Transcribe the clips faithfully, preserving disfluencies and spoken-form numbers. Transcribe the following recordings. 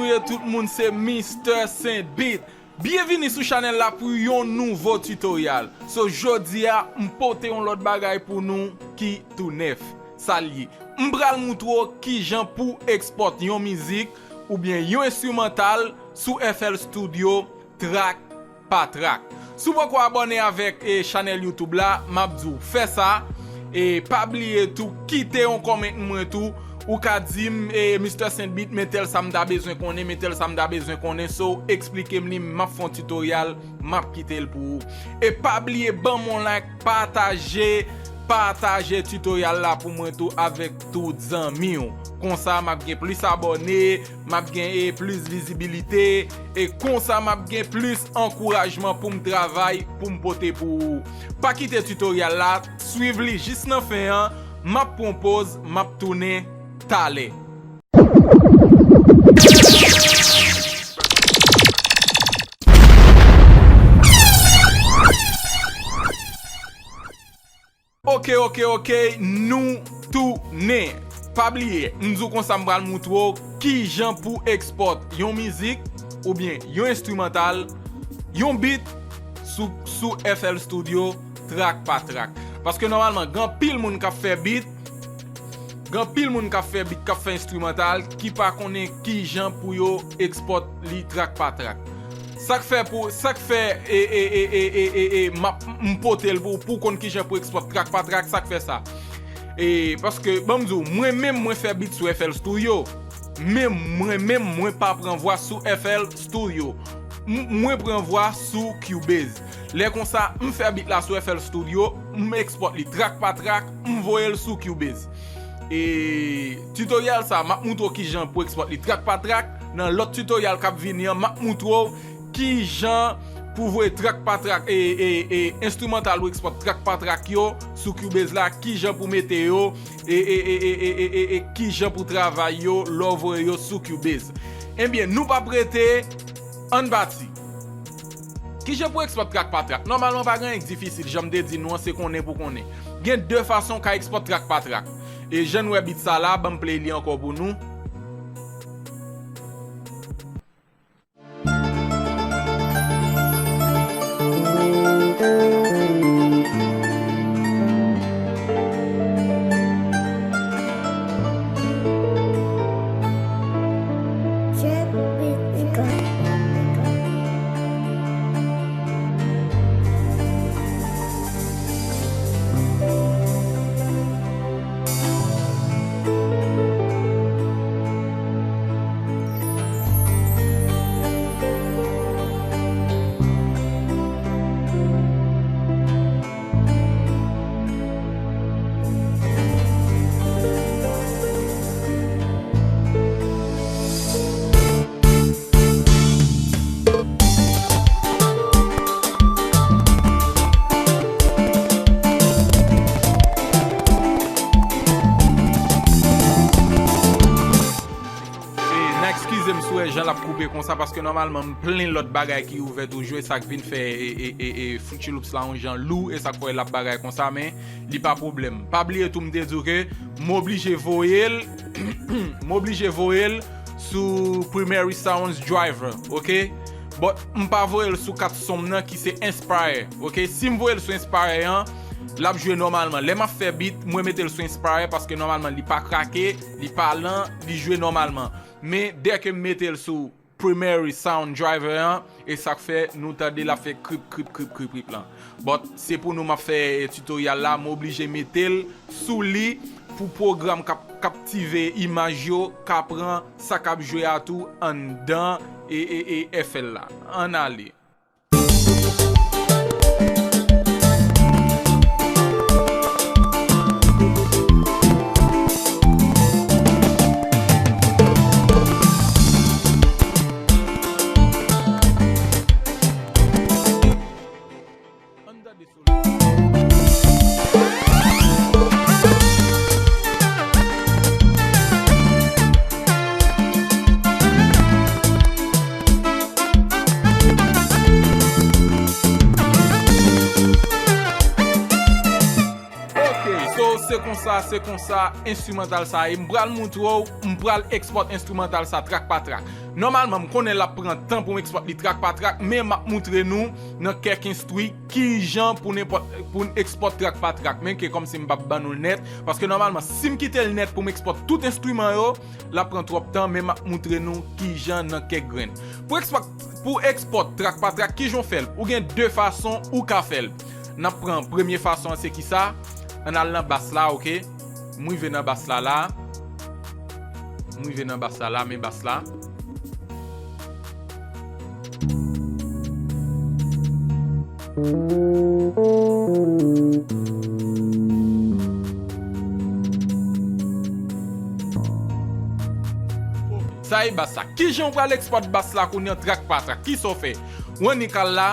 Yo tout moun, se Mister Saint Beat. Byenvini sou chanèl la pou yon nouvo tutorial. So, jodi a, m pote yon lòt bagay pou nou ki tou nèf. Sa l ye? M pral moutre w kijan pou ekspòt yon mizik oubyen yon enstrimantal sou F L Studio, trak pa trak. Si w poko abòne avèk, e, chanèl YouTube la, m ap di w fè sa. E pa bliye tou, kite yon kòmantè mwen tou. Ou ka di m, e, Mister Saint Beat, men tèl sa m ta bezwen konnen, men tèl sa m ta bezwen konnen. So, eksplike m li, m ap fè yon tutorial, m ap kite l pou ou. E pa bliye, ban m yon like, pataje, pataje tutorial la pou mwen tou avèk tout zanmi w. Konsa, m ap gen plis abòne, m ap gen, e, plis vizibilite, e konsa m ap gen plis ankourajman pou m travay, pou m pote pou ou. Pa kite tutorial la, swiv li jis nan fen an, m ap pran poz, m ap tounen talè. Ok, ok, ok, nou tounen. Pa bliye, m di w konsa, m pral moutre w kijan pou ekspòt yon mizik oubyen yon enstrimantal, yon beat sou, sou F L Studio, trak pa trak. Paske nòmalman, gen anpil moun k ap fè beat, gen anpil moun k ap fè beat, k ap fè enstrimantal, ki pa konnen kijan pou yo ekspòt li trak pa trak. Sa k fè pou, sa k fè, e, e, m ap, m pote l pou, pou konn kijan pou ekspòt trak pa trak, sa k fè sa. E, paske, ban m di w, mwen menm, mwen fè beat sou F L Studio. Men mwen menm, mwen pa pran vwa sou F L Studio. M, mwen pran vwa sou Cubase. Lè konsa, m fè beat la sou F L Studio, m ekspòt li trak pa trak, m voye l sou Cubase. E tutorial sa, m ap moutre w kijan pou ekspòt li trak pa trak. Nan lòt tutorial k ap vini an, m ap moutre w kijan pou voye trak pa trak, e, e, e, enstrimantal ou ekspòt trak pa trak yo sou Cubase la, kijan pou mete yo, e, e, e, kijan pou travay yo, lè w voye yo sou Cubase. Ebyen, nou p ap rete, ann pati. Kijan pou ekspòt trak pa trak? Nòmalman, pa gen anyen k difisil, jan m te di nou an, se konnen pou konnen. Gen de fason w ka ekspòt trak pa trak. E jan n wè beat sa la, ban m play li ankò pou nou. E, n a eskize m si w wè jan l ap koupe konsa, paske nòmalman m plen lòt bagay ki ouvè toujou, e sa k vin fè, e, e, e, e, Fruity Loops la yon jan lou, e sa k fè l ap bagay konsa, men li pa pwoblèm. Pa bliye tou, m te di w ke m oblije voye l, m oblije voye l sou Primary Sounds Driver, ok? But m pa voye l sou kat son m nan ki se Inspire, ok? Si m voye l sou Inspire an, l ap jwe nòmalman. Lè m ap fè beat, mwen mete l sou Inspire paske nòmalman li pa krake, li pa lan, li jwe nòmalman. Men dèke m mete l sou Primary Sound Driver an, e sa k fè nou tande l ap fè krip, krip, krip, krip, krip lan. But se pou nou m ap fè, eh, tutorial la, m oblije mete l sou li pou pwogram k ap kaptive imaj yo ka pran sa k ap jwe a tou anndan e, e, e F L la. Ann ale. Ann tande solo. Ok, so se konsa, se konsa, enstrimantal sa ye. M pral montre w, m pral ekspòt enstrimantal sa trak pa trak. Nòmalman, m konnen l ap pran tan pou m ekspòt li trak pa trak, men m ap moutre nou nan kèk enstwi kijan pou n enpòt, pou n ekspòt trak pa trak, men ke kòmsi m p ap ban nou l nèt, paske nòmalman, si m kite l nèt pou m ekspòt tout enstriman yo, l ap pran twòp tan, men m ap moutre nou kijan nan kèk grenn. Pou ekspòt, pou ekspòt trak pa trak, kijan w fè l? Ou gen de fason ou ka fè l. N ap pran premye fason an, se kisa? Ann al nan bas la, oke? M rive nan bas la la. M rive nan bas la la, men bas la. Sa e bas la. Kijan w pral ekspòt bas la kounye an trak pa trak? Kisa w fè? Ou annik al la,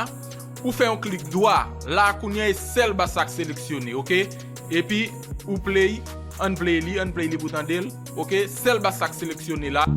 ou fè yon klik dwa. La kounye an e sèl bas la k seleksyone, oke? Epi ou play, ann play li, ann play li pou tande l. Oke, sèl bas la k seleksyone la.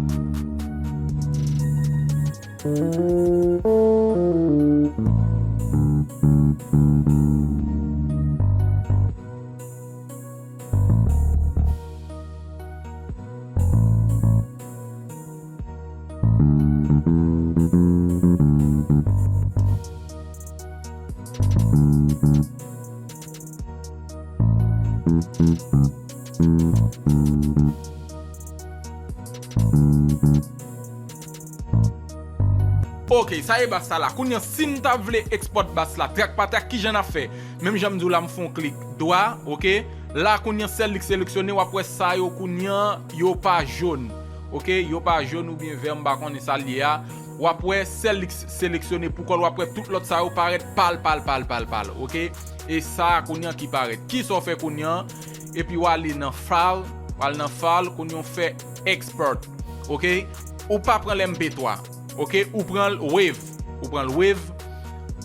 Oke, sa e bas la la. Kounye an, si n ta vle ekspòt bas la trak pa trak, kijan n ap fè? Menm jan m di w la, m fè yon klik dwa, oke? La, kounye an, sèl li k seleksyone, w ap wè sa yo kounye an, yo pa jòn. Oke? Yo pa jòn oubyen vè, m pa konnen sa l ye a. W ap wè sèl li k seleksyone pou kò l, w ap wè tout lòt sa yo parèt pal, pal, pal, pal, pal, oke? E sa a kounye an ki parèt. Kisa w fè kounye an? Epi w ale nan file, w al nan file, kounye an w fè export, oke? Ou pa pran l M P twa, oke? Ou pran l wave, ou pran l wave,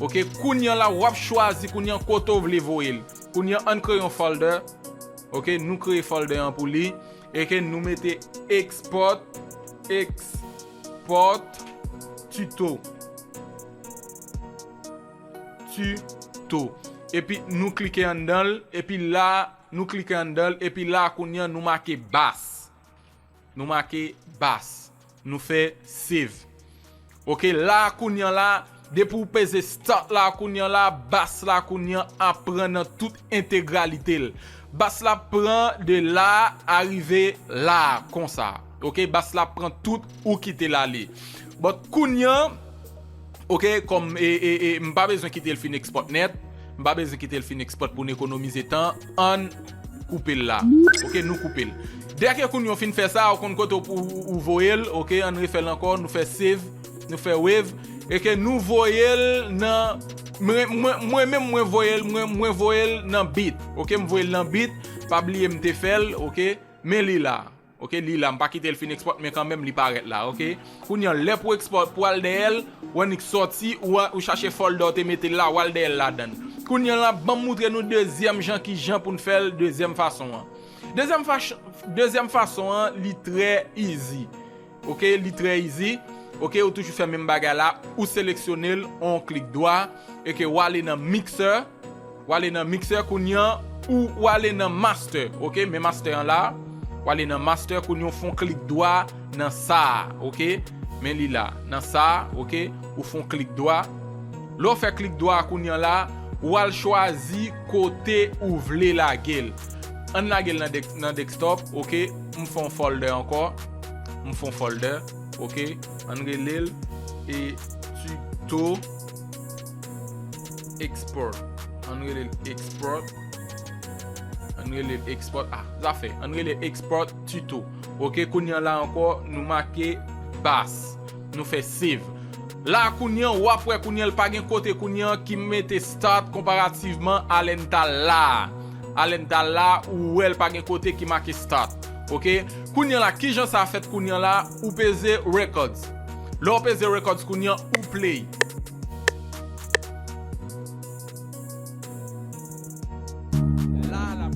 oke? Kounye an la, w ap chwazi kounye an kote w vle voye l. Kounye an, ann kreye yon folder, oke? Nou kreye folder an pou li. E ke nou mete export, export tuto. Tuto. Epi nou klike anndan l, epi la, nou klike anndan l, epi la, kounye an, nou make bas. Nou make bas. Nou fè save. Oke, la kounye an la, depi w peze start la kounye an la, bas la kounye an ap pran nan tout entegralite l. Bas la pran de la a rive la a, konsa. Oke, bas la pran tout, ou kite l ale. But kounye an, oke, kòm, e, e, e, m pa bezwen kite l fin export nèt. M pa bezwen kite l fin export pou n ekonomize tan. Ann koupe l la. Oke, nou koupe l. Dèke kounye an w fin fè sa, ou konn kote w, ou, ou voye l, oke, ann refè l ankò, nou fè save, nou fè wave, e ke nou voye l nan, mwen, mwen, mwen menm mwen voye l, mwen, mwen voye l nan bit, oke, m voye l nan bit, pa bliye m te fè l, oke, men li la, oke, li la, m pa kite l fin export, men kanmenm li parèt la, oke. Kounye an, lè pou export, pou al dèyè l, ou annik sòti, ou, ou chache folder w te mete l la, ou al dèyè l ladan l. Kounye an la, ban m moutre nou dezyèm jan, kijan pou n fè l, dezyèm fason an. Dezyèm fach-, dezyèm fason an, li trè easy. Oke, li trè easy. Oke, ou toujou fè menm bagay la, ou seleksyone l, on klik dwa, e ke w ale nan mixer, w ale nan mixer kounye an, ou w ale nan master, oke, men master an la, w ale nan master kounye an, w fè on klik dwa nan sa a, oke, men li la, nan sa a, oke, ou fè on klik dwa. Lè w fè klik dwa kounye an la, w al chwazi kote ou vle lage l. Ann lage l nan dek-, nan desktop, oke, m fè on folder ankò, m fè on folder, oke, ann rele l, e, tuto export. Ann rele l export. Ann rele l export. Ah, zafè. Ann rele l export tuto. Oke, kounye an la ankò, nou make bas. Nou fè save. La, kounye an, w ap wè kounye an, l pa gen kote kounye an ki mete start konparativman a lè n t al la. A lè n t al la, ou wè l pa gen kote ki make start. Oke? Kounye an la, kijan sa fèt kounye an la, ou peze records. Lè w peze records kounye an, ou play. La, la.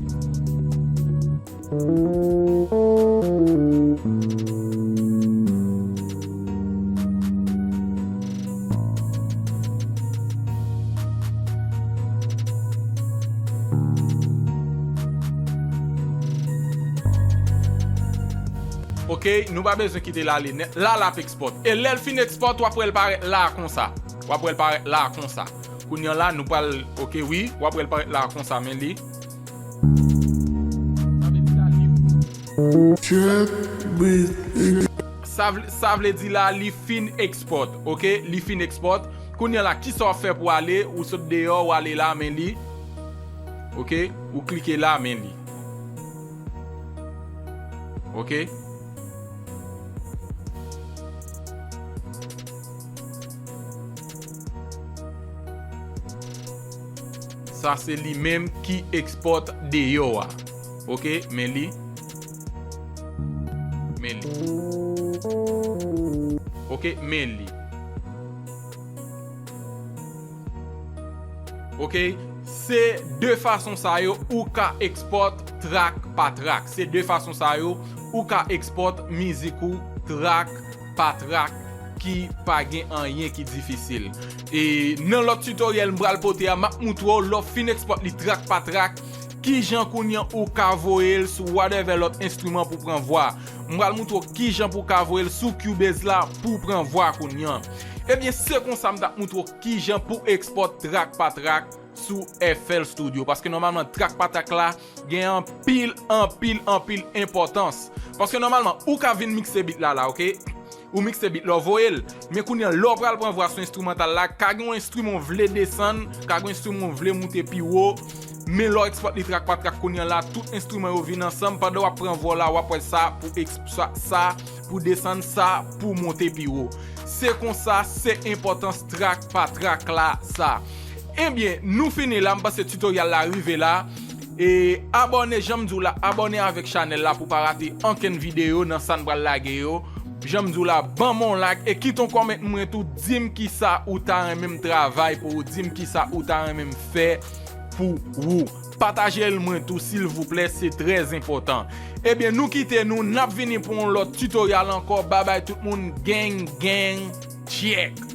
Ok, Ok, nou pa bezwen kite l ale nèt. La, l ap export. E lè l fin export, w ap wè l parèt la konsa. W ap wè l parèt la konsa. Kounye a la, nou pral, ok, wi, w ap wè l parèt la konsa, men li. Sa vle, sa vle di la, li fin export, ok? Li fin export. Kounye a la, kisa w ap fè pou ale? Ou sot deyò, ou ale la, men li. Ok? Ou klike la, men li. Ok? Sa se li menm ki export deyò a. Ok, men li. Men li. Ok, men li. Ok, se de fason sa yo ou ka export track pa track. Se de fason sa yo ou ka export mizik ou track pa track ki pa gen anyen ki difisil. E nan lòt tutorial m pral pote a, m ap moutre w lè w fin export li track pa track, kijan kounye a ou ka voye l sou whatever lòt enstriman pou pran vwa. M pral moutre w kijan pou w ka voye l sou Cubase la pou pran vwa kounye a. Ebyen, se konsa m t ap moutre w kijan pou export track pa track sou F L Studio. Paske nòmalman, track pa track la gen anpil, anpil, anpil enpòtans. Paske nòmalman, ou ka vin mikse beat la, la, ok? Ou mikse beat la, w voye l. Men kounye a, lè w pral pran vwa sou enstrimantal la, ka gen yon enstriman w vle desann, ka gen yon enstriman w vle moute pi wo. Men lè w export li track pa track kounye a la, tout enstriman yo vin ansanm. Pandan w ap pran vwa w la, w ap wè sa pou eks-, sa, sa pou desann, sa pou monte pi wo. Se konsa, se enpòtans track pa track la, sa. Ebyen, nou fini la, m panse tutorial la rive la. E abòne, jan m di w la, abòne avèk chanèl la pou pa rate ankenn videyo nan sa n pral lage yo. Jan m di w la, ban m yon like e kite yon kòmantè mwen tou, di m kisa ou ta renmen m travay pou ou, di m kisa ou ta renmen m fè pou ou. Pataje l mwen tou, silvouplè, se trè enpòtan. Ebyen, nou kite nou, n ap vini pou yon lòt tutorial ankò. Babay tout moun, gang, gang, check.